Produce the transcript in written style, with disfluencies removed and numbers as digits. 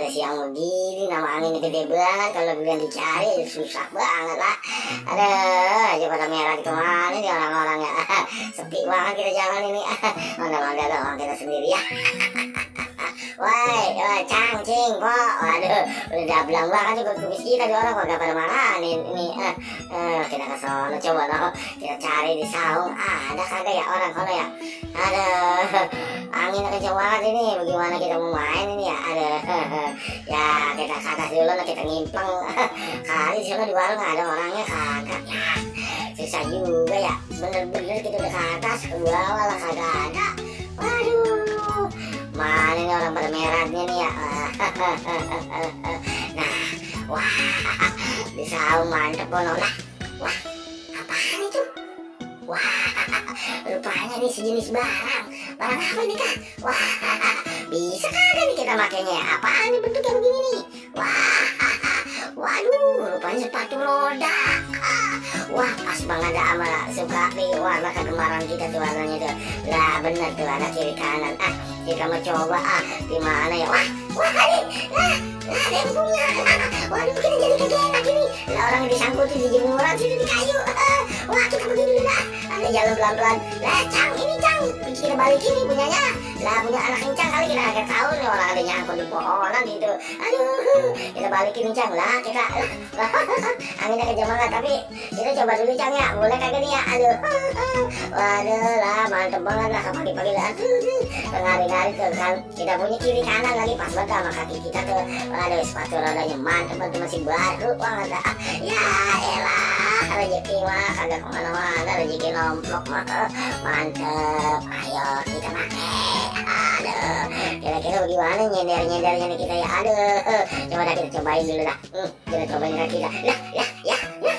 udah siang begini, nama angin gede banget, kalau kalian dicari susah banget lah. Aduh, aja pada merah gitu mana nih orang-orangnya. Sepi banget kita jalan ini. Mana-mana doang kita sendiri ya. Woi, cangcing kok. Waduh, udah dablang banget juga kubis kita di orang kok gak pada marahin ini. Kita ke sono coba dong. Kita cari di saung. Ada kagak ya orang kono ya? Aduh, angin kenceng banget ini. Bagaimana kita mau main ini ya? Aduh, ya kita ke atas dulu, kita ngimpeng. Kali di sana di warung ada orangnya kagak ya. Susah juga ya. Bener-bener kita udah ke atas, ke bawah lah kagak ada. Waduh, mana nih orang pada merahnya nih ya. Nah, wah, di saung mantep kono lah. Wah, apaan itu? Wah, rupanya nih sejenis barang. Barang apa ini kak? Wah, bisa kagak nih kita makainya ya? Apaan nih bentuknya begini nih? Wah, waduh, rupanya sepatu roda. Wah, pas banget ada sama suka nih warna kegemaran kita tuh warnanya tuh. Lah bener tuh ada kiri kanan. Kita mau coba di mana ya? Wah, ada yang punya. Waduh, kita jadi kagak enak ini. Lah orang disangkutin di jemuran situ di kayu. Wah, kita begini dulu lah. Ada jalan pelan-pelan. Lah, Cang, ini Cang. Kita balikin nih punyanya. Lah, punya anak kencang kali kita kagak tahu nih orang ada nyangkut di pohonan gitu. Aduh, kita balikin nih Cang. Lah, kita anginnya kejam banget tapi kita coba dulu Cang ya. Boleh kagak nih ya? Aduh. Waduh lah, mantep banget lah pagi-pagi lah. Ngari-ngari tuh kan. Kita punya kiri kanan lagi pas banget sama kaki kita tuh. Waduh, sepatu rodanya mantep banget masih baru banget lah. Ya elah, rezeki mah kagak kemana-mana, rezeki nomplok mah mantep. Ayo kita pakai. Aduh, kira-kira bagaimana nyender-nyendernya nih kita ya? Aduh, coba dah kita cobain dulu dah. Kita cobain kaki kita. Lah,